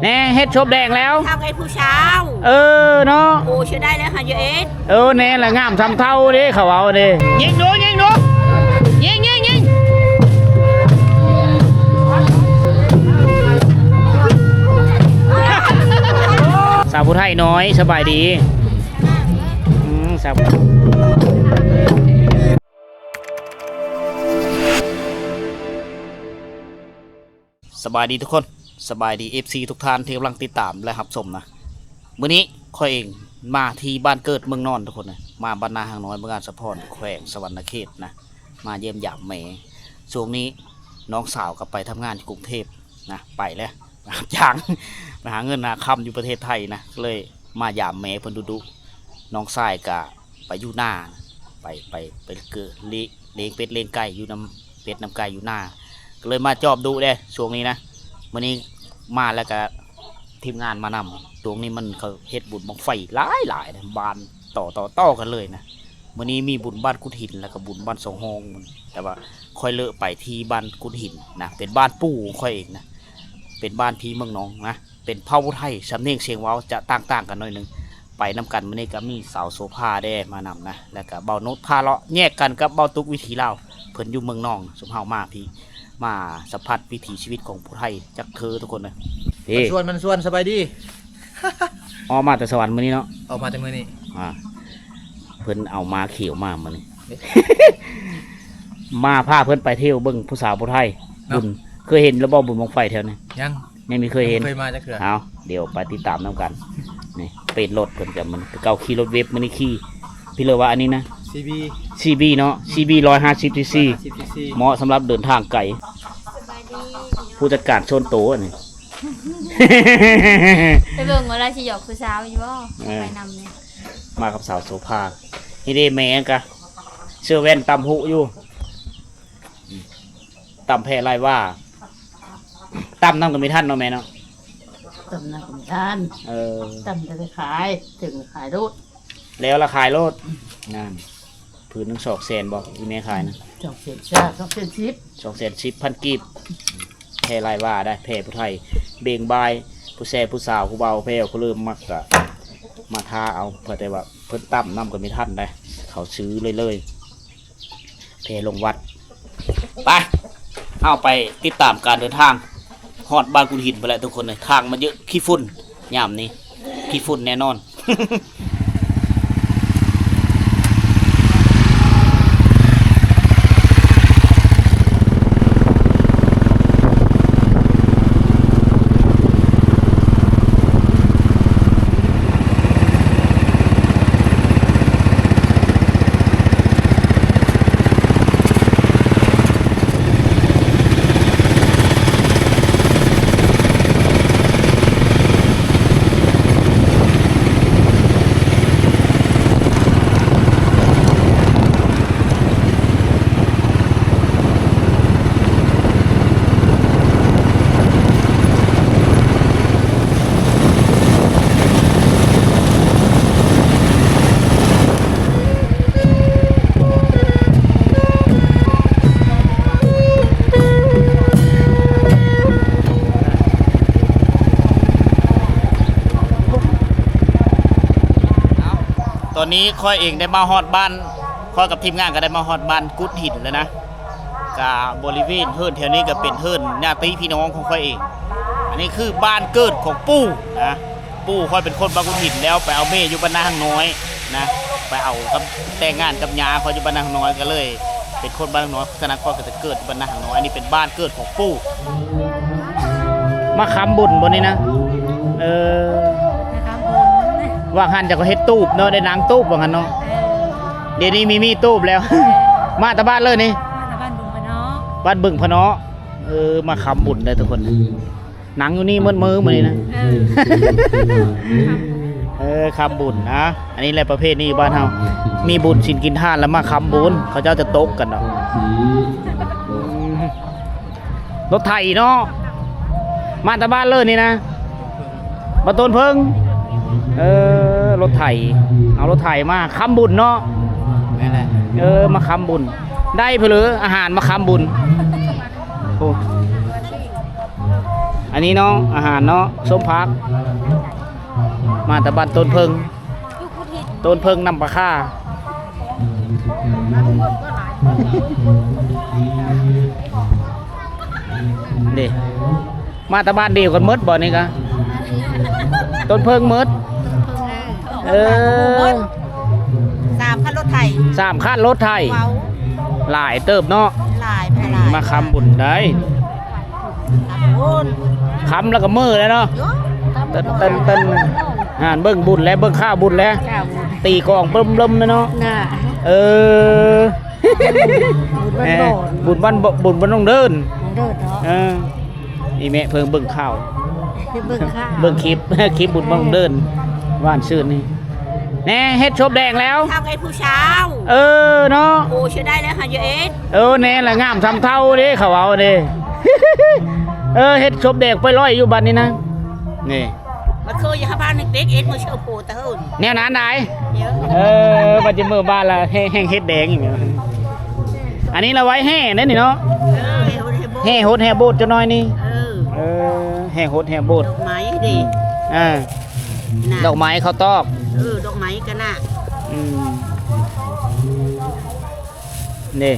ແນ່ ເຮັດສົບແດງແລ້ວ ເຮົາເຮັດຜູ້ສາວ ເອີເນາະ ໂອ້ ເສຍດາຍແລ້ວ ເຮົາຢ່າເຮັດ ເອີ ແນ່ລະ ງາມສ່ຳເຖົ້າເດ້ ເຂົາເວົ້າເດ້ ຍິງດູ ຍິງດູ ຍິງ ຍິງ ຍິງ ສາວຜູ້ໄທນ້ອຍ ສະບາຍດີ ອືມ ສາວ ສະບາຍດີທຸກຄົນ ສະບາຍດີ ເອັຟຊີ ທຸກທ່ານທີ່ກຳລັງຕິດຕາມ ແລະ ຮັບຊົມນະ. ມື້ນີ້ຂ້ອຍເອງມາທີ່ບ້ານເກີດເມືອງນອນທຸກຄົນນະ ມາບ້ານນາຫາງນ້ອຍ ເມືອງອາດສະພອນ ແຂວງສະຫວັນນະເຂດນະ ມາຢ້ຽມຢາມແມ່. ຊ່ວງນີ້ນ້ອງສາວກໍໄປທຳງານຢູ່ກຸງເທບນະ ໄປແລ້ວ ໄປຮັບຈ້າງ ໄປຫາເງິນຫາຄຳຢູ່ປະເທດໄທນະ ກໍເລີຍມາຢາມແມ່ເພິ່ນດຸໆ. ນ້ອງຊາຍກໍ ໄປຢູ່ນາ ໄປ ໄປ ໄປເກີດ ລ້ຽງ ລ້ຽງເປັດລ້ຽງໄກ່ຢູ່ນຳເປັດນຳໄກ່ຢູ່ນາ ກໍເລີຍມາຈອບດຸແດ່ຊ່ວງນີ້ນະ. ມື້ນີ້ມາແລ້ວກໍທີມງານມານຳ. ຊ່ວງນີ້ມັນ ເຂົາເຮັດບຸນບັ້ງໄຟຫຼາຍໆນະ ບ້ານຕໍ່ໆກັນເລີຍນະ. ມື້ນີ້ມີບຸນບ້ານກຸດຫີນ ແລ້ວກໍບຸນບ້ານສອງຫ້ອງ ແຕ່ວ່າຂ້ອຍເລີະໄປທີ່ບ້ານກຸດຫີນນະ ເປັນບ້ານປູ່ຂອງຂ້ອຍເອງນະ ເປັນບ້ານທີ່ເມືອງນອນນະ. ເປັນເຜົ່າໄທ ສຳນຽງສຽງເວົ້າຈະຕ່າງໆກັນໜ້ອຍໜຶ່ງ. ໄປນຳກັນ ມື້ນີ້ກໍມີສາວໂສພາແດ່ມານຳນະ ແລ້ວກໍເບົາໂນດພາເລາະ ແຍກກັນກັບເບົາຕຸກວິຖີລາວ ເພິ່ນຢູ່ເມືອງນອນ. ຊຸມເຮົາມາພີ້ ມາສຳຜັດວິຖີຊີວິດຂອງຜູ້ໄທຈັກເທື່ອທຸກຄົນເອີຍ. ມັນຊວນ ມັນຊວນ ສະບາຍດີ. ອອກມາແຕ່ສະຫວັນມື້ນີ້ເນາະ ອອກມາແຕ່ມື້ນີ້. ອ່າ ເພິ່ນເອົາໝາຂຽວມາມື້ນີ້ ມາພາເພິ່ນໄປທ່ຽວເບິ່ງຜູ້ສາວຜູ້ໄທ. ເນາະ ບຸນ ເຄີຍເຫັນແລ້ວບໍ່ ບຸນບັ້ງໄຟແຖວນີ້? ຍັງ ຍັງບໍ່ເຄີຍເຫັນ ຍັງບໍ່ເຄີຍມາຈັກເທື່ອ. ເອົາ ດຽວໄປຕິດຕາມນຳກັນ. ນີ້ ເປັນລົດເພິ່ນກັບມັນ ເກົ່າຂີ່ລົດເວັບ ມື້ນີ້ຂີ່ ພີ່ເລີວ່າອັນນີ້ນະ ຊີບີ ຊີບີເນາະ ຊີບີຮ້ອຍຫ້າສິບຊີຊີ ຮ້ອຍຫ້າສິບຊີຊີ ເໝາະສຳລັບເດີນທາງໄກ. ສະບາຍດີ ຜູ້ຈັດການສ່ວນໂຕອັນນີ້ ໄປເບິ່ງວ່າລາວຊິຢອກຜູ້ສາວຢູ່ບໍ່? ເອີ ໄປນຳນີ້ ມາກັບສາວໂສພາ. ນີ້ເດ້ແມ່ກະ ເສື້ອແວ່ນຕຳຫຸຢູ່ ຕຳແຜ່ລາຍວ່າ ຕຳນຳກໍມີທັນເນາະແມ່ເນາະ ຕຳນຳກໍມີທັນ. ເອີ ຕຳແຕ່ໄປຂາຍ ເຖິງຂາຍໂລດ ແລ້ວລະຂາຍໂລດ. ນັ້ນ ຜືນໜຶ່ງສອງແສນບໍ່ ອີແມ່ຂາຍນະ? ສອງແສນຊາວ ສອງແສນສິບ ສອງແສນສິບພັນກີບ. ແຜ່ລາຍວ່າໄດ້ ແຜ່ຜູ້ໄທເບ່ງບາຍ ຜູ້ແຊຜູ້ສາວ ຜູ້ບ່າວແຜ່ຜູ້ເລີ່ມມັກກະມາທາເອົາ ເພາະແຕ່ວ່າເພິ່ນຕຳນຳກໍມີທັນໄດ໋ ເຂົາຊື້ເລີຍໆ. ແຜ່ລົງວັດ. ໄປ ເຮົາໄປຕິດຕາມການເດີນທາງ ຮອດບ້ານກຸດຫີນພຸ້ນແຫຼະທຸກຄົນເອີຍ. ທາງມັນເຍອະ ຂີ້ຝຸ່ນ ຍາມນີ້ຂີ້ຝຸ່ນແນ່ນອນ. ຕອນນີ້ຂ້ອຍເອງໄດ້ມາຮອດບ້ານ ຂ້ອຍກັບທີມງານກໍໄດ້ມາຮອດບ້ານກຸດຫີນແລ້ວນະ. ກະບໍລິເວນເຮືອນແຖວນີ້ກໍເປັນເຮືອນຍາດຕິພີ່ນ້ອງຂອງຂ້ອຍເອງ. ອັນນີ້ຄືບ້ານເກີດຂອງປູ່ນະ. ປູ່ຂ້ອຍເປັນຄົນບ້ານກຸດຫີນ ແລ້ວໄປເອົາແມ່ຢູ່ບ້ານນາຫາງນ້ອຍນະ ໄປເອົາກັບ ແຕ່ງງານກັບຍາຂ້ອຍຢູ່ບ້ານນາຫາງນ້ອຍ ກໍເລີຍເປັນຄົນບ້ານນາຫາງນ້ອຍ. ສະນັ້ນຂ້ອຍກໍຈະເກີດຢູ່ບ້ານນາຫາງນ້ອຍ. ອັນນີ້ເປັນບ້ານເກີດຂອງປູ່. ມາຄຳບຸນບໍ່ນີ້ນະ? ເອີ ມາຄຳບຸນ. ວ່າງຫັ້ນເຈົ້າກໍເຮັດຕູບເນາະ ໄດ້ນາງຕູບວ່າງຫັ້ນເນາະ. ເອີ ດຽວນີ້ມີມີຕູບແລ້ວ. ເອີ ມາແຕ່ບ້ານເລີຍນີ້? ມາແຕ່ບ້ານບຶງພະເນາະ. ບ້ານບຶງພະເນາະ. ເອີ ມາຄຳບຸນເດີທຸກຄົນ. ນັ່ງຢູ່ນີ້ໝົດມື້ມື້ນີ້ນະ. ເອີ ເອີ ຄຳບຸນນະ. ອັນນີ້ແຫຼະປະເພນີບ້ານເຮົາ ມີບຸນສິນກິນທານແລ້ວມາຄຳບຸນ ເຂົາເຈົ້າຈະຕົກກັນດອກ. ລົດໄຖເນາະ ມາແຕ່ບ້ານເລີຍນີ້ນະ ບ້ານຕົ້ນເຜິ້ງ. ເອີ ລົດໄຖ ເອົາລົດໄຖມາຄຳບຸນເນາະ. ແມ່ນແຫຼະ. ເອີ ມາຄຳບຸນ ໄດ້ເພີເລີອາຫານມາຄຳບຸນ. ໂອ້ ອັນນີ້ເນາະ ອາຫານເນາະ ສົ້ມຜັກ ມາແຕ່ບ້ານຕົ້ນເຜິ້ງ ຕົ້ນເຜິ້ງນ້ຳປາຄາ ເດ້ ມາແຕ່ບ້ານດຽວກັນໝົດບໍ່ນີ້ກະ? ຕົ້ນເຜິ້ງໝົດ ເອີ ສາມຄັນລົດໄຖ ສາມຄັນລົດໄຖ ເວົ້າ ຫຼາຍເຕີບເນາະ ຫຼາຍ ມາຄຳບຸນໄດ໋ ຄຳແລ້ວກໍມື້ແລ້ວເນາະ ເອີ ເຕີນໆໆ ຫັ້ນເບິ່ງບຸນແລ້ວ ເບິ່ງຂ້າວບຸນແລ້ວ ຂ້າວບຸນ ຕີກອງເບິ່ມໆເລີຍເນາະ ເອີ ບຸນບ້ານ ເອີ ບຸນບ້ານ ບຸນບ້ານໜອງເດີນ ໜອງເດີນເນາະ ເອີ ອີແມ່ເພິ່ນເບິ່ງຂ່າວ ເບິ່ງຂ່າວ ເບິ່ງຄລິບ ຄລິບບຸນບ້ານໜອງເດີນ ຫວ່ານຊື່ນນີ້ ແນ່ ເຮັດສົບແດງແລ້ວ ເຖົ້າເຮັດຜູ້ສາວ ເອີເນາະ ໂອ້ ເສຍດາຍແລ້ວຫາຢູ່ເຮັດ ເອີ ແນ່ລະ ງາມສ່ຳເຖົ້າເດ້ ເຂົາເວົ້າເດ້ ເອີ ເຮັດສົບແດງໄປລອຍຢູ່ບັດນີ້ນະ ນີ້ ມັນຄືຢູ່ຫາບ້ານເດັກເອັດມື້ເຊົ້າໂພຕະເຮີນ ແນວນັ້ນໃດ ເອີ ບັດຈະເມືອບ້ານລະແຮ່ງ ແຮ່ງເຮັດແດງອີກແລ້ວ ອັນນີ້ລະໄວ້ແຫ່ເດ້ນີ້ເນາະ ເອີ ແຫ່ຫົດແຫ່ໂບດຈັກໜ້ອຍນີ້ ເອີ ເອີ ແຫ່ຫົດແຫ່ໂບດ ດອກໄມ້ເດ້ ເອີ ດອກໄມ້ເຂົ້າຕອກ ເອີ ດອກໄມ້ກະນະ ອືມ ນີ້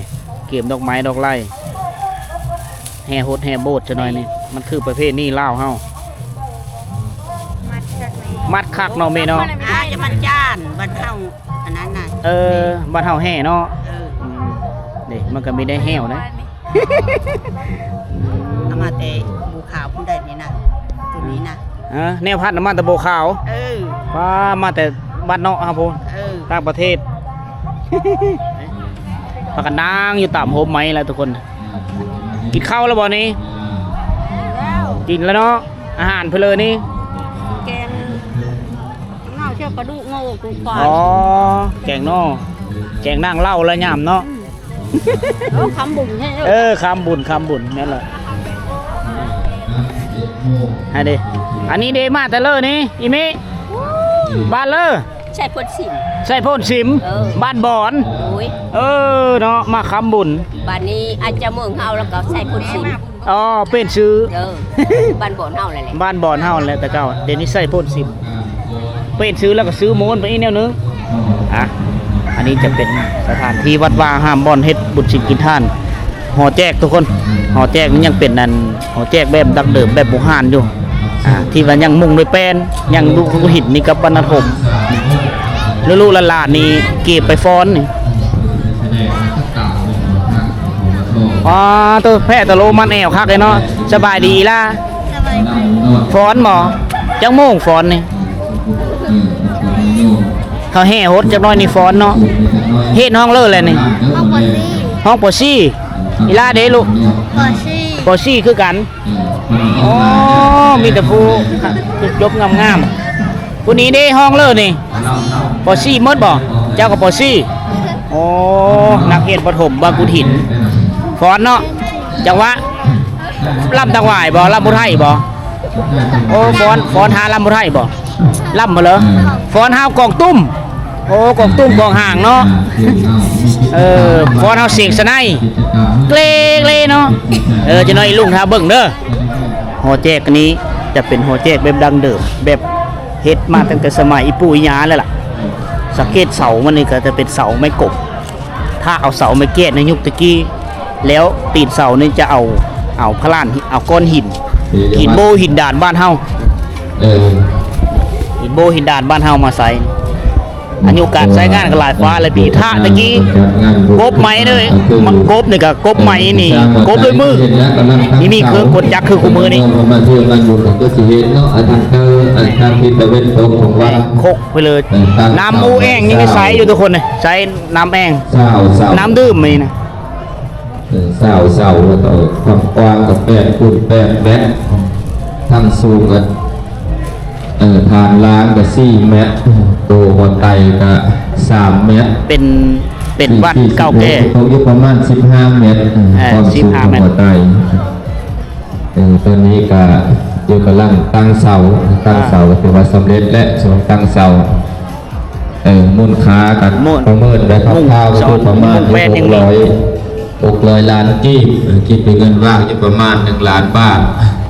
ກຽມດອກໄມ້ດອກໄຫຼ ແຫ່ຫົດແຫ່ໂບດຈັກໜ້ອຍນີ້ ມັນຄືປະເພນີລາວເຮົາ ມັດຄັກເນາະແມ່ເນາະ ອ່າ ຢ່າມັດຈານ ບັດເຮົາ ອັນນັ້ນນະ ເອີ ບັດເຮົາແຫ່ເນາະ ເອີ ອືມ ເດ້ ມັນກະມີໄດ້ແຫ່ວນະ ເອົາມາແຕ່ໂບຂາວພຸ້ນໄດ໋ນີ້ນະ ໂຕນີ້ນະ ຮະ ແນວພັດນະມາແຕ່ໂບຂາວ ເອີ ວ້າ ມາແຕ່ບ້ານນອກເຮົາພຸ້ນ ເອີ ຕ່າງປະເທດ ພາກັນນັ່ງຢູ່ຕາມໂຮມໄມ້ລະທຸກຄົນ ກິນເຂົ້າລະບໍ່ນີ້? ກິນລະເນາະ ອາຫານເພິ່ນເລີນີ້ ແກງໜໍ່ເຊື່ອປາດຸໂງ່ກຸງຄວາຍ ອໍ ແກງໜໍ່ ແກງນາງເລົ່າລະຍາມເນາະ ອືມ ໂອ້ ຄຳບຸນແທ້ ເອີ ຄຳບຸນ ຄຳບຸນ ແມ່ນລະ ຫັ້ນເດ ອັນນີ້ເດ ມາແຕ່ເລີນີ້ ອີມິ ບ້ານເລີ ໄຊໂພນສິມ ໄຊໂພນສິມ ເອີ ບ້ານບອນ ໂດຍ ເອີ ເນາະ ມາຄຳບຸນ ບາດນີ້ອາດຈະເມືອງເຮົາລະກະໄຊໂພນສິມ ອໍ ປ່ຽນຊື່ ເອີ ບ້ານບອນເຮົາແຫຼະ ບ້ານບອນເຮົາແຫຼະ ແຕ່ເກົ່າ ດຽວນີ້ໄຊໂພນສິມ ປ່ຽນຊື່ແລ້ວກໍຊື່ໂມນໄປອີກແນວໜຶ່ງ ອ່ະ ອັນນີ້ຈະເປັນສະຖານທີ່ວັດວາອາຮາມ ບ່ອນເຮັດບຸນສິນກິນທານ ຫໍແຈກທຸກຄົນ ຫໍແຈກນີ້ຍັງເປັນອັນ ຫໍແຈກແບບດັ້ງເດີມ ແບບບູຮານຢູ່ ອ່າ ທີ່ວ່າຍັງມຸງດ້ວຍແປ້ນ ຍັງດຸຫີນນີ້ກັບວັນນະຖົມ ລຸໆຫຼານໆນີ້ເກັບໄປຟ້ອນນີ້ ອໍ ໂຕແພ້ຕະໂລມັດແອວຄັກເລີຍເນາະ ສະບາຍດີອີ່ຫຼ້າ ສະບາຍດີ ຟ້ອນບໍ່? ຈັກໂມງຟ້ອນນີ້? ເຂົາແຫ່ຫົດຈັກໜ້ອຍນີ້ຟ້ອນເນາະ ຮຽນຫ້ອງເລີແຫຼະນີ້ ຫ້ອງປໍສີ່ ຫ້ອງປໍສີ່ ອີ່ຫຼ້າເດລູກ? ປໍສີ່ ປໍສີ່ຄືກັນ ໂອ້ ມີແຕ່ຜູ້ຈົບງາມໆ ຜູ້ນີ້ເດ ຫ້ອງເລີນີ້ ປໍສີ່ໝົດບໍ່? ເຈົ້າກໍປໍສີ່ ໂອ້ ນັກຮຽນປະຖົມບ້ານກຸດຫີນ ຟ້ອນເນາະ ຈັງຫວະ ລຳຕັງຫວາຍບໍ່? ລຳຜູ້ໄທບໍ່? ໂອ້ ຟ້ອນ ຟ້ອນຫາລຳຜູ້ໄທບໍ່? ລຳບໍ່ເລີ ຟ້ອນຫາກອງຕຸ້ມ ໂອ້ ກອງຕຸ້ມກອງຫາງເນາະ ເອີ ຟ້ອນຫາສຽງສະໄນ ເກເລເນາະ ເອີ ຈັກໜ້ອຍລຸງຖ້າເບິ່ງເດີ ຫໍແຈກອັນນີ້ຈະເປັນຫໍແຈກແບບດັ້ງເດີມ ແບບເຮັດມາຕັ້ງແຕ່ສະໄໝອີ່ປູ່ອີ່ຍ່າແລ້ວລະ ສັງເກດເສົາມັນນີ້ກໍຈະເປັນເສົາໄມ້ກົບ ຖ້າເອົາເສົາໄມ້ແກດໃນຍຸກແຕ່ກີ້ ແລ້ວຕີນເສົານີ້ຈະເອົາ ເອົາພະລານ ເອົາກ້ອນຫີນ ຫີນໂບຫີນດານບ້ານເຮົາ ເອີ ຫີນໂບຫີນດານບ້ານເຮົາມາໃສ່ ອາຍຸການໃຊ້ງານກໍຫຼາຍຟ້າຫຼາຍປີ ຖ້າແຕ່ກີ້ກົບໄມ້ເດີ ມັນກົບນີ້ກໍກົບໄມ້ນີ້ ກົບດ້ວຍມື ນີ້ມີເຄື່ອງກົນຈັກຄືຄູ່ມື້ນີ້ ຄົກໄປເລີຍ ນ້ຳອູແອ່ງຍັງໄດ້ໃຊ້ຢູ່ທຸກຄົນ ໃຊ້ນ້ຳແອ່ງ ນ້ຳດື່ມນີ້ນະ ເອີ ຊາວເສົາ ແລ້ວກໍຄວາມກວ້າງກໍແປດຄູນແປດແມັດ ທັງສູງກໍ ເອີ ຖານລ່າງກໍສີ່ແມັດ ໂຕຫົວໄຕກໍສາມແມັດ ເປັນ ເປັນວັດເກົ່າແກ່ ຕົກຢູ່ປະມານສິບຫ້າແມັດ ເອີ ຄວາມສູງຂອງຫົວໄຕ ເອີ ຕອນນີ້ກໍຢູ່ກຳລັງຕັ້ງເສົາ ຕັ້ງເສົາ ຖືວ່າສຳເລັດແລ້ວ ຊ່ວງຕັ້ງເສົາ ເອີ ມູນຄ່າກໍປະເມີນໄດ້ຄ່າວໆ ກໍຄືປະມານຢູ່ຫົກຮ້ອຍ ຫົກຮ້ອຍລ້ານກີບ ເອີ ຄິດເປັນເງິນບາດຢູ່ປະມານໜຶ່ງລ້ານບາດ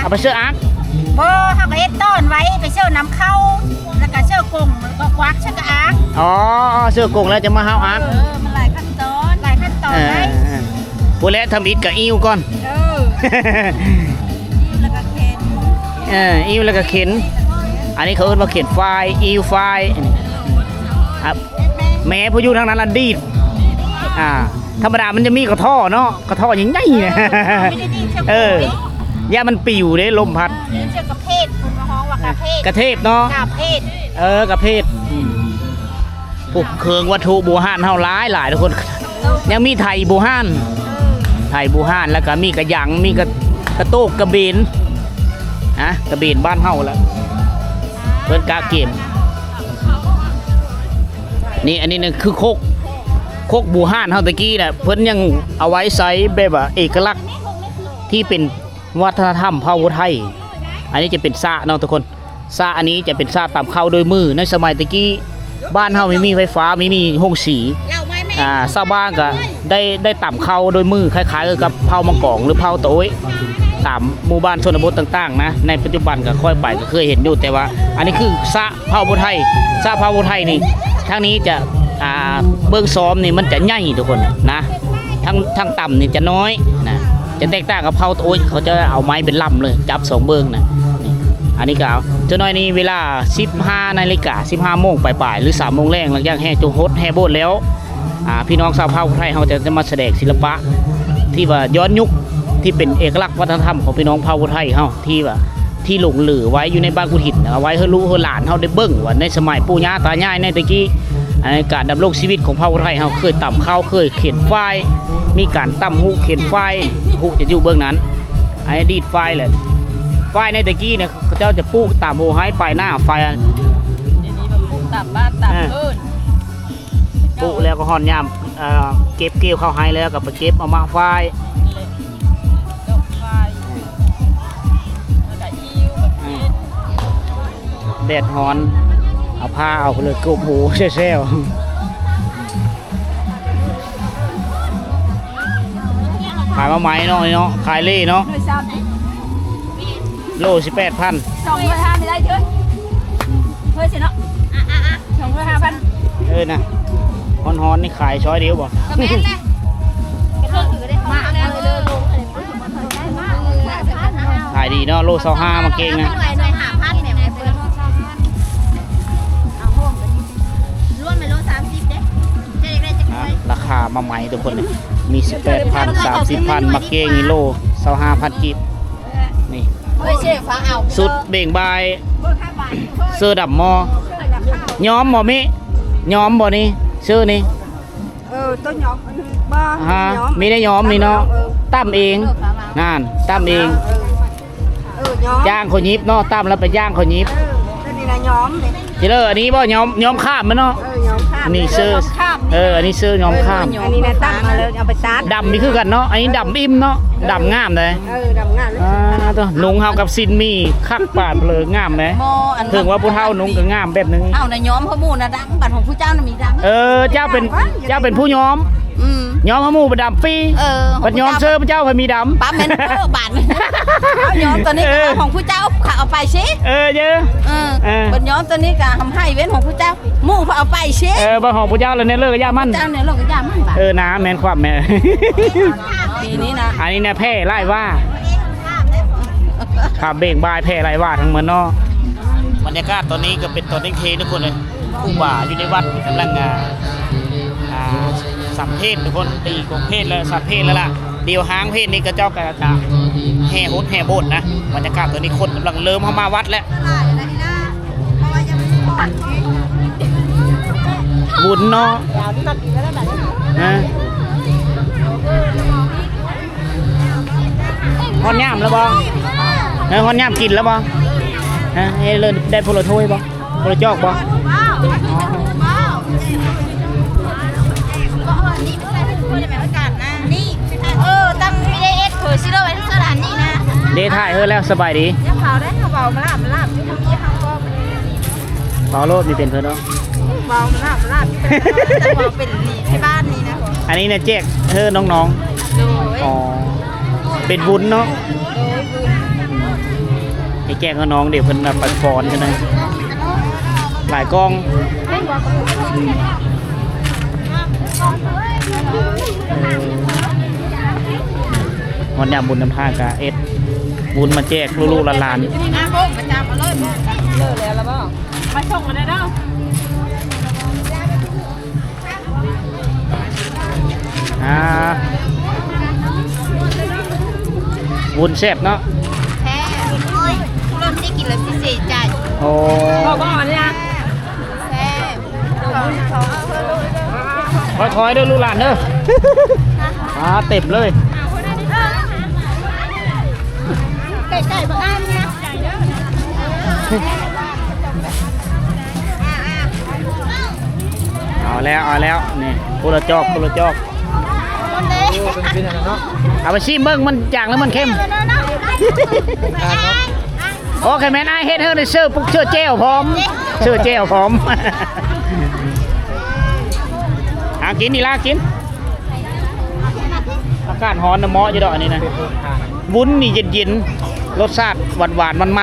ເອົາໄປເຊື່ອອັກ? ບໍ່ ເຮົາກໍເຮັດຕອນໄວ້ ໄປເຊື່ອນຳເຂົ້າ ແລ້ວກໍເຊື່ອກົງ ແລ້ວກໍກວັກເຊື່ອກະອັກ. ອໍ ເຊື່ອກົງແລ້ວຈະມາຫາວອັກ. ເອີ ມັນຫຼາຍຂັ້ນຕອນ ຫຼາຍຂັ້ນຕອນ. ເອີ ໄດ້ ເອີ ພຸ້ນແຫຼະ ທຳອິດກໍອີ່ວກ່ອນ. ເອີ ອີ່ວແລ້ວກໍເຂັນ ເອີ ອີ່ວແລ້ວກໍເຂັນ. ອັນນີ້ເຂົາເອີ້ນວ່າເຂັນຝ້າຍ ອີ່ວຝ້າຍ. ອາ ແມ່ຜູ້ຢູ່ທາງນັ້ນລະດີດ ອ່າ ທຳມະດາມັນຈະມີກະທໍ້ເນາະ ກະທໍ້ໃຫຍ່ໆ ເອີ ຢ້ານມັນປິວເດ້ ລົມພັດ. ເອີ ເຊື່ອກະເພດ ເພິ່ນວ່າຮ້ອງວ່າກະເພດ ກະເທບເນາະ ກະເພດ. ເອີ ກະເພດ. ອືມ ພວກເຄື່ອງວັດຖຸບູຮານເຮົາຫຼາຍໆ ທຸກຄົນ ຍັງມີໄຖບູຮານ ເອີ ໄຖບູຮານ ແລ້ວກໍມີກະຫຍັງ ມີກະ ກະໂຕກ ກະເບນ ນະ ກະເບນບ້ານເຮົາລະ ເພິ່ນກະກຽມ. ນີ້ ອັນນີ້ນະຄືຄົກ ຄົກບູຮານເຮົາແຕ່ກີ້ນະ ເພິ່ນຍັງເອົາໄວ້ໃຊ້ແບບວ່າເອກະລັກທີ່ເປັນວັດທະນະທຳເຜົ່າຜູ້ໄທ. ອັນນີ້ຈະເປັນສະເນາະທຸກຄົນ ສະອັນນີ້ຈະເປັນສະຕຳເຂົ້າໂດຍມື. ໃນສະໄໝແຕ່ກີ້ບ້ານເຮົາບໍ່ມີໄຟຟ້າ ບໍ່ມີໂຮງສີ ອ່າ ຊາວບ້ານກໍໄດ້ ໄດ້ຕຳເຂົ້າໂດຍມື ຄ້າຍໆກັບເຜົ່າມັງກອງ ຫຼືເຜົ່າຕາໂອ້ຍ ຕາມໝູ່ບ້ານຊົນນະບົດຕ່າງໆນະ. ໃນປັດຈຸບັນກໍຂ້ອຍໄປກໍເຄີຍເຫັນຢູ່ ແຕ່ວ່າອັນນີ້ຄືສະ ເຜົ່າຜູ້ໄທ ຊາວເຜົ່າຜູ້ໄທນີ້ ທາງນີ້ຈະ ອ່າ ເບິ່ງຊອມນີ້ມັນຈະໃຫຍ່ທຸກຄົນນະ ທາງ ທາງຕ່ຳນີ້ຈະນ້ອຍນະ ຈະແຕກຕ່າງກັບເຜົ່າ ໂອ້ຍ ເຂົາຈະເອົາໄມ້ເປັນລຳເລີຍ ຈັບສອງເບິ່ງນະ. ນີ້ ອັນນີ້ກໍເອົາ ຈັກໜ້ອຍນີ້ເວລາສິບຫ້ານາລິກາ ສິບຫ້າໂມງປາຍໆ ຫຼືສາມໂມງແລງ ຫຼັງຈາກແຫ່ຈົງຫົດແຫ່ໂບດແລ້ວ ອ່າ ພີ່ນ້ອງຊາວເຜົ່າໄທເຮົາຈະ ຈະມາສະແດງສິລະປະທີ່ວ່າຍ້ອນຍຸກ ທີ່ເປັນເອກະລັກວັດທະນະທຳຂອງພີ່ນ້ອງເຜົ່າໄທເຮົາ ທີ່ວ່າ ທີ່ຫຼົງເຫຼືອໄວ້ຢູ່ໃນບ້ານກຸດຫີນ ເອົາໄວ້ໃຫ້ລູກໃຫ້ຫຼານເຮົາໄດ້ເບິ່ງວ່າໃນສະໄໝປູ່ຍ່າຕາຍາຍໃນແຕ່ກີ້ ໃນການດຳລົງຊີວິດຂອງເຜົ່າໄທເຮົາເຄີຍຕຳເຂົ້າ ເຄີຍເຂັນຝ້າຍ ມີການຕຳຫູກເຂັນຝ້າຍ ຫູກຈະຢູ່ເບື້ອງນັ້ນ ໃຫ້ດີດຝ້າຍແຫຼະ. ຝ້າຍໃນແຕ່ກີ້ນະ ເຂົາເຈົ້າຈະປູກຕາມໂຮໄຮ່ປາຍໜ້າຝ້າຍ ດຽວນີ້ມາປູກຕາມບ້ານຕາມເອີ ເອີ ປູກແລ້ວກໍຮອດຍາມ ເອີ ເກັບກ່ຽວເຂົ້າໄຮ່ແລ້ວກໍໄປເກັບເອົາໝາກຝ້າຍ ດອກຝ້າຍ ແລ້ວກໍອີ່ວ ອືມ ແດດຮ້ອນ ເອົາຜ້າເອົາເລີຍກົບຫູແຊວໆ. ຂາຍມາໃໝ່ເນາະ ນີ້ເນາະ ຂາຍເລ່ເນາະ ໂລສິບແປດພັນ ສອງຮ້ອຍຫ້າໄດ້ເທີ ເຮີຍຊິເນາະ ອ່ະ ອ່ະ ອ່ະ ສອງຮ້ອຍຫ້າພັນ. ເອີນະ ຮ້ອນໆນີ້ຂາຍຊ້ອຍດຽວບໍ່? ກໍແມ່ນແຫຼະ ມາເລີຍ ຂາຍດີເນາະ ໂລຊາວຫ້າ ໝາກເກງນະ ໜ່ວຍ ໜ່ວຍຫ້າພັນແມ່ນບໍ່? ເປີດ ເອົາໂຮ ມາໃໝ່ທຸກຄົນເລີຍ ມີສິບແປດພັນ ສາມສິບພັນ ໝາກເກງນີ້ໂລຊາວຫ້າພັນກີບ. ນີ້ ເອີຍ ເຊຟ້າເອົາ ຊຸດເບັ່ງບາຍ ເສື້ອດຳໝໍ້ ຍ້ອມບໍ່ມິ ຍ້ອມບໍ່ນີ້ ເສື້ອນີ້? ເອີ ໂຕຍ້ອມ ບໍ່ ຮະ ມີແຕ່ຍ້ອມນີ້ເນາະ ເອີ ຕຳເອງ ເອີ ນັ້ນ ຕຳເອງ ເອີ ເອີ ຍ້ອມ ຍ່າງເຂົາຫຍິບເນາະ ຕຳແລ້ວໄປຍ່າງເຂົາຫຍິບ ເອີ ໂຕນີ້ນະຍ້ອມເດ້ ເລີ ອັນນີ້ບໍ່ ຍ້ອມ ຍ້ອມຂ້າມມັນເນາະ ເອີ ຍ້ອມຂ້າມ ອັນນີ້ເສື້ອ ຍ້ອມຂ້າມ ເອີ ອັນນີ້ເສື້ອຍ້ອມຂ້າມ ເອີ ຍ້ອມ ອັນນີ້ນະຕຳມາເລີຍ ເອົາໄປຕັດ ດຳນີ້ຄືກັນເນາະ ອັນນີ້ດຳອີ່ມເນາະ ເອີ ດຳງາມເດ້ ເອີ ດຳງາມ ອ່າ ໂທ້ ນຸ່ງເຮົາກັບສິ້ນໝີ່ຄັກປານເພີງ ງາມເດ້ ເອີ ເພິ່ງວ່າຜູ້ເຖົ້ານຸ່ງກໍງາມແບບໜຶ່ງ ເຮົານະຍ້ອມເຮົາໝູ່ນະດຳ ບັດຂອງຜູ້ເຈົ້ານະມີດຳ ເອີ ເຈົ້າເປັນ ເຈົ້າເປັນຜູ້ຍ້ອມ ອືມ ຍ້ອມເຮົາໝູ່ບໍ່ດຳຟຣີ ເອີ ບັດຍ້ອມເຊີເຈົ້າໃຫ້ມີດຳ ປ້າແມ່ນເອີ ບາດນີ້ ເຮົາຍ້ອມຕົວນີ້ ເອີ ຂອງຜູ້ເຈົ້າເຂົາເອົາໄປຊິ ເອີ ເອີ ເອີ ບັດຍ້ອມຕົວນີ້ກໍໃຫ້ເວັ້ນຂອງຜູ້ເຈົ້າ ໝູ່ເຂົາເອົາໄປຊິ ເອີ ບັດຂອງຜູ້ເຈົ້າແລ້ວແນວເລີກກໍຢ່າມັນ ເຈົ້າແນວເລີກກໍຢ່າມັນ ເອີ ນາ ແມ່ນຄວາມແມ່ນ ປີນີ້ນະ ອັນນີ້ນະແຜ່ຫຼາຍວ່າ ຂ້າມເບັ່ງບາຍແຜ່ຫຼາຍວ່າທັງໝົດເນາະ ບັນຍາກາດຕອນນີ້ກໍເປັນຕອນທ່ຽງຄືນທຸກຄົນເລີຍ ຄູບາຢູ່ໃນວັດກຳລັງ ອ່າ ອ່າ ສັນເພດທຸກຄົນ ຕີກົງເພດແລ້ວສັນເພດແລ້ວລະ ດຽວຫ້າງເພດນີ້ເຂົາເຈົ້າກໍຈະແຫ່ຫົດແຫ່ໂບດນະ ບັນຍາກາດຕອນນີ້ຄົນກຳລັງເລີ່ມເຂົ້າມາວັດແລ້ວ ບຸນເນາະ ຮະ ຮອດຍາມແລ້ວບໍ່? ເອີ ຮອດຍາມກິນແລ້ວບໍ່? ຮະ ເອີ ເລີຍໄດ້ຜູ້ລະຖ້ວຍບໍ່? ບໍ່ໄດ້ຈອກບໍ່? ເອີ ຕັ້ງ ບີເອສ ເຜີຊິເລີໄວ້ສະຖານນີ້ນະ ເດ ຖ່າຍເຮີແລ້ວ ສະບາຍດີ ຢ່າເວົ້າໄດ້ ເວົ້າມາລາບມາລາບ ຢູ່ທາງນີ້ເຮົາກໍ ເວົ້າໂລດ ມີເປັນເພິ່ນເນາະ ເວົ້າມາລາບມາລາບ ເປັນນີ້ ທີ່ບ້ານນີ້ນະ ອັນນີ້ນະ ແຈກເຮີນ້ອງໆ ໂດຍ ອໍ ເປັນບຸນເນາະ ໂດຍ ບຸນ ໃຫ້ແຈກເຮີນ້ອງ ດຽວເພິ່ນມາປັນຟ້ອນກັນນະ ຫຼາຍກ່ອງ ອືມ ຮອດຍາມບຸນນຳພາກະເອັດບຸນມາແຈກລູກໆຫຼານໆ ມາສົ່ງກັນໄດ້ເດີ ອ່າ ວຸ້ນແຊບເນາະ ແຊບ ໂອ້ຍ ຜູ້ລົມຊິກິນແລ້ວຊິເສຍໃຈ ໂອ້ ບໍ່ ບໍ່ ອັນນີ້ນະ ແຊບ ຄ່ອຍໆເດີລູກຫຼານເດີ ອ່າ ເຕັມເລີຍ ໃກ້ໆ ບັກອານນີ້ນະ. ເອົາແລ້ວ ເອົາແລ້ວ ນີ້ ຄົນລະຈອກ ຄົນລະຈອກ ໂອ້ ເປັນ ເປັນອັນນັ້ນເນາະ ເອົາໄປຊີມເບິ່ງ ມັນຈາງຫຼືມັນເຄັມ ໂອ້ ຄັນແມ່ນອ້າຍເຮັດເຮີໄດ້ເສີບ ເສີບແຈ່ວພ້ອມ ເສີບແຈ່ວພ້ອມ ຫາກິນນີ້ລາກິນ ອາກາດຮ້ອນນະ ເໝາະຢູ່ດອກອັນນີ້ນະ ວຸ້ນນີ້ເຢັນໆ ລົດຊາດຫວານໆ ມັນໆ ອໍ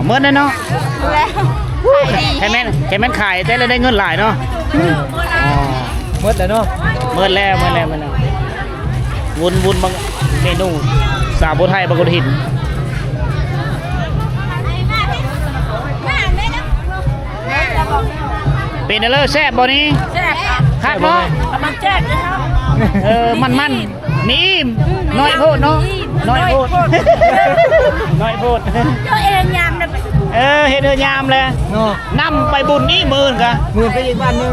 ໝົດແລ້ວເນາະ ແລ້ວ ຂາຍດີ ແຕ່ແມ່ນ ແຕ່ແມ່ນຂາຍແຕ່ລະໄດ້ເງິນຫຼາຍເນາະ ອໍ ໝົດແລ້ວເນາະ ໝົດແລ້ວ ໝົດແລ້ວ ໝົດແລ້ວ ວຸ້ນ ວຸ້ນບາງເມນູ ສາວຜູ້ໄທບາງກຸນຫີນ ເປັນແນວເລີ ແຊບບໍ່ນີ້? ແຊບ ຄັກເນາະ ມັນແຊບເດ້ເຮົາ ເອີ ມັນໆ ມີອີ່ມ ນ້ອຍໂພດເນາະ ນ້ອຍໂພດ ນ້ອຍໂພດ ເຈົ້າເອງຍາມນະ ເອີ ເຮັດເອີຍາມແຫຼະເນາະ ນຳໄປບຸນອີກມື້ອື່ນກະ ມື້ອື່ນໄປອີກບ້ານໜຶ່ງ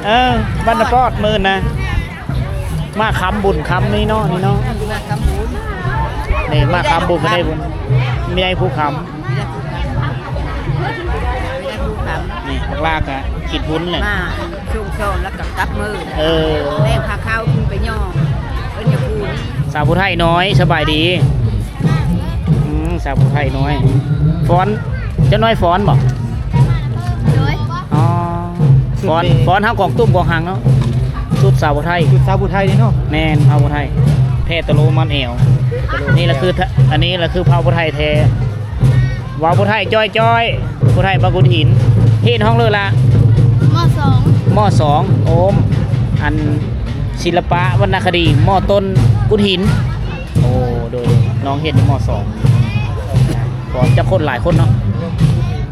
ເອີ ບ້ານນະປອດມື້ອື່ນນະ ມາຄ້ຳບຸນຄ້ຳນີ້ເນາະ ນີ້ເນາະ ມາຄ້ຳບຸນ ນີ້ມາຄ້ຳບຸນກໍໄດ້ບຸນ ມີໄດ້ຜູ້ຄ້ຳ ນີ້ບັກຫຼ້າກະກິນບຸນແຫຼະ ມາຊົງຊອງແລ້ວກໍກັບມື້ ເອີ ແລງພາເຂົ້າຂຶ້ນໄປຍ່ອງ ເອີ້ນຫຍັງປູ່ນີ້ ສາວຜູ້ໄທນ້ອຍ ສະບາຍດີ ອືມ ສາວຜູ້ໄທນ້ອຍ ຟ້ອນ ເຈົ້ານ້ອຍຟ້ອນບໍ່? ໂດຍ ອໍ ຟ້ອນ ຟ້ອນເຮົາກອງຕຸ້ມກອງຫາງເນາະ ຊຸດສາວຜູ້ໄທ ຊຸດສາວຜູ້ໄທນີ້ເນາະ ແມ່ນ ສາວຜູ້ໄທ ແຜ່ຕະໂລມັດແອວ ນີ້ລະຄື ອັນນີ້ລະຄືເຜົ່າຜູ້ໄທແທ້ ເວົ້າຜູ້ໄທຈ້ອຍໆ ຜູ້ໄທບາງກຸນຫີນ ຮຽນຫ້ອງເລີລະ ມໍສອງ ມໍສອງ ໂອ້ ອັນ ສິລະປະວັນນະຄະດີ ມໍຕົ້ນກຸນຫີນ ໂອ້ ໂດຍ ນ້ອງຮຽນຢູ່ ມໍສອງ ກໍຈັກຄົນ ຫຼາຍຄົນເນາະ.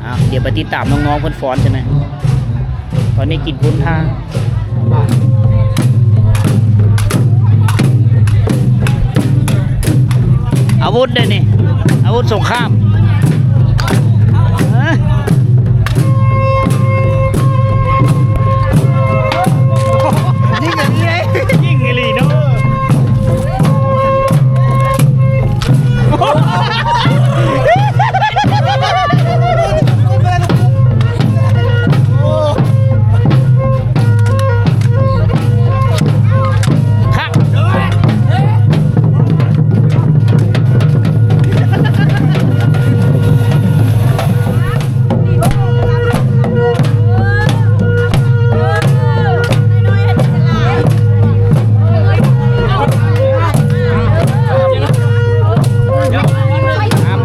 ອ້າວ ດຽວໄປຕິດຕາມນ້ອງໆເພິ່ນຟ້ອນຊັ້ນນະ. ຕອນນີ້ກິນພຸ້ນທ່າ ອາວຸດເດ້ນີ້ ອາວຸດສົງຄາມ. ຍິງອີ່ຫຼີເນາະ. ຄັກ.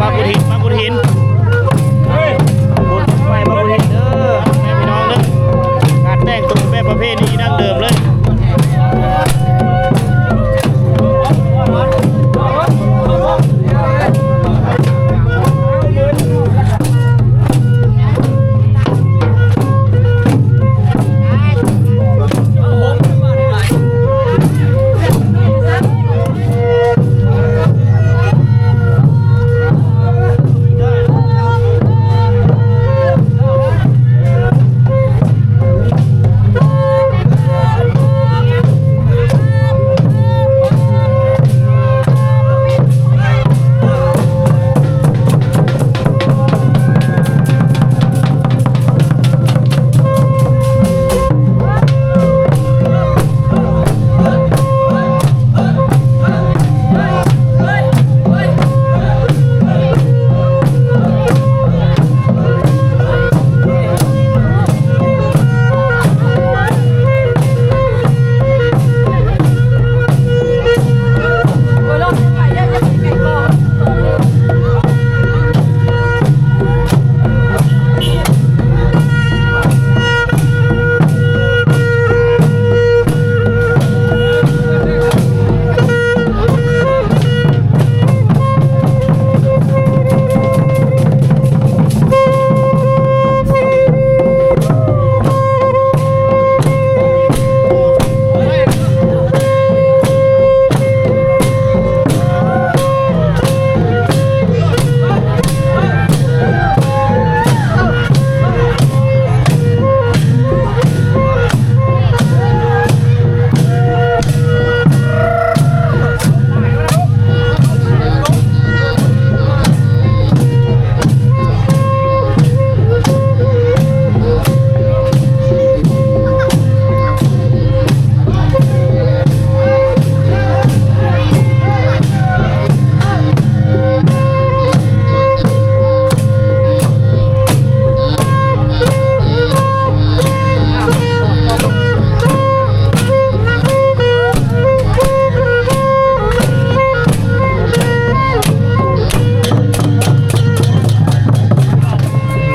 ມາຂຸດຫີນ ມາຂຸດຫີນ ບຸນໄຟມາບຸນເຮັດເດີ ແມ່ພີ່ນ້ອງເດີ. ການແຕ່ງໂຕແບບປະເພນີດັ້ງເດີມເລີຍ.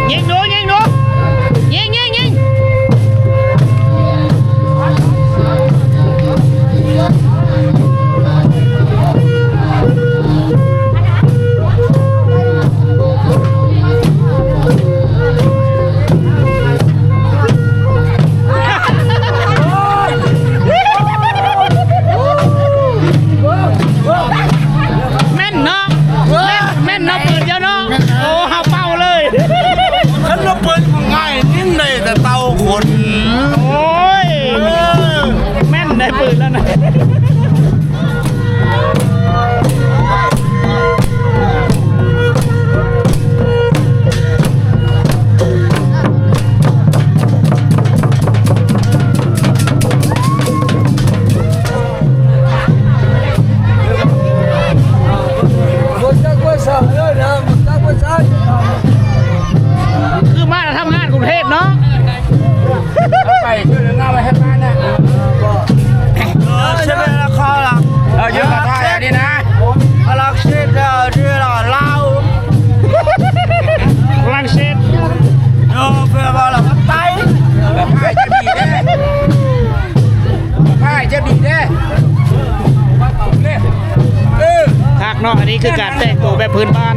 ຍິງດູ ຍິງດູ ຍິງ ຍິງ ຍິງ. ແມ່ນເນາະ ແມ່ນ ແມ່ນເນາະ ປືນເຈົ້າເນາະ. ໂອ້ ເຮົາເປົ່າເລີຍ ຄັນວ່າປືນງ່າຍ ຍິງໄດ້ແຕ່ເຕົາຂົນ. ໂອ້ຍ ເອີ ແມ່ນໄດ໋ ປືນແລ້ວນະ. ຄືມາແລ້ວທຳງານກຸງເທບເນາະ. ໄປເທື່ອໜຶ່ງເອົາໄວ້ໃຫ້ປ້ານະ. ເອີ ເຊີນໄປລະຄອນລະ. ເອີ ຢູ່ກັບທ່ານນີ້ນະ. ກຳລັງເຊັດເດີ ທີ່ລາວ ກຳລັງເຊັດ. ໂອ້ ເພື່ອວ່າລາວໄປ ແບບໃຫ້ຈະດີເດ້ ໃຫ້ຈະດີເດ້. ເອີ ຄັກເນາະ ອັນນີ້ຄືການແຕ່ງໂຕແບບພື້ນບ້ານ.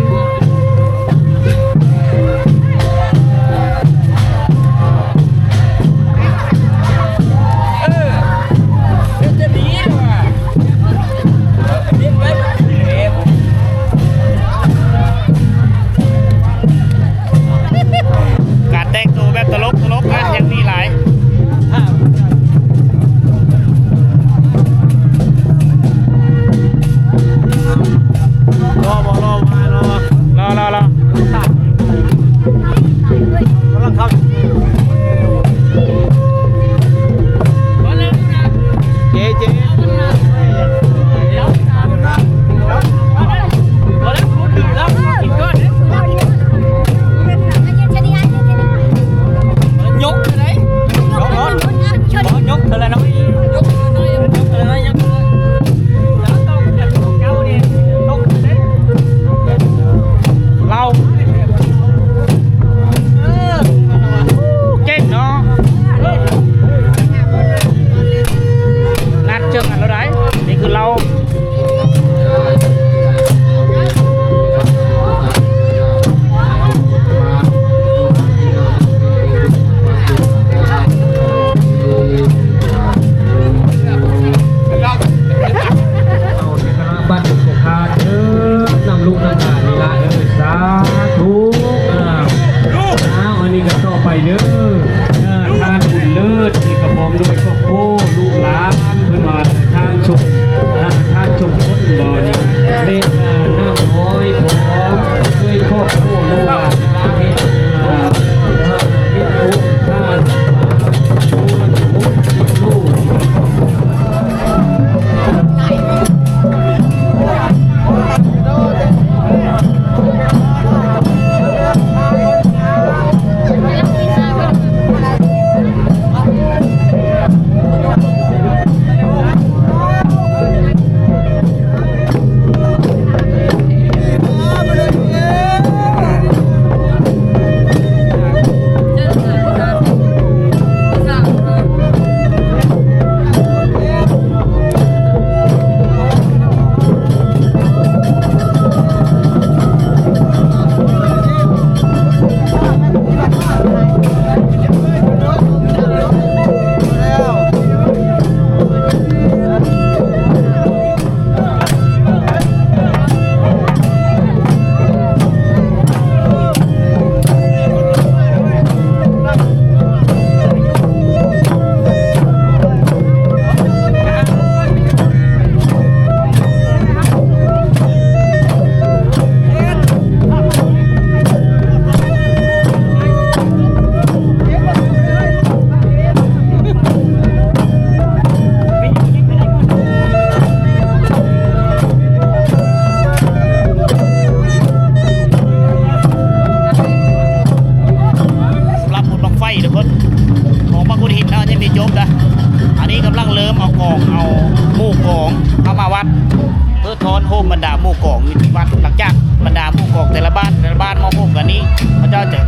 ທ້ອນໂຮມບັນດາໝູ່ກອງຢູ່ທີ່ວັດ. ຫຼັງຈາກບັນດາໝູ່ກອງແຕ່ລະບ້ານ ແຕ່ລະບ້ານມາໂຮມກັນນີ້ ເຂົາເຈົ້າຈະ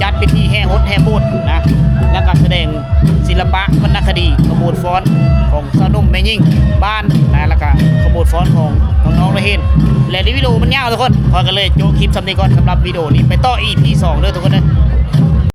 ຈັດພິທີແຫ່ຫົດແຫ່ໂບດນະ ແລ້ວກໍສະແດງສິລະປະວັນນະຄະດີ ຂະບວນຟ້ອນຂອງຊາວໜຸ່ມແມ່ຍິງບ້ານນະ ແລ້ວກໍຂະບວນຟ້ອນຂອງນ້ອງໆ ລະເຫັນ. ແລະ ວິດີໂອມັນຍາວທຸກຄົນ ຂ້ອຍກໍເລີຍໂຈະຄລິບສ່ຳນີ້ກ່ອນ. ສຳລັບວິດີໂອນີ້ ໄປຕໍ່ອີພີສອງເດີທຸກຄົນເດີ.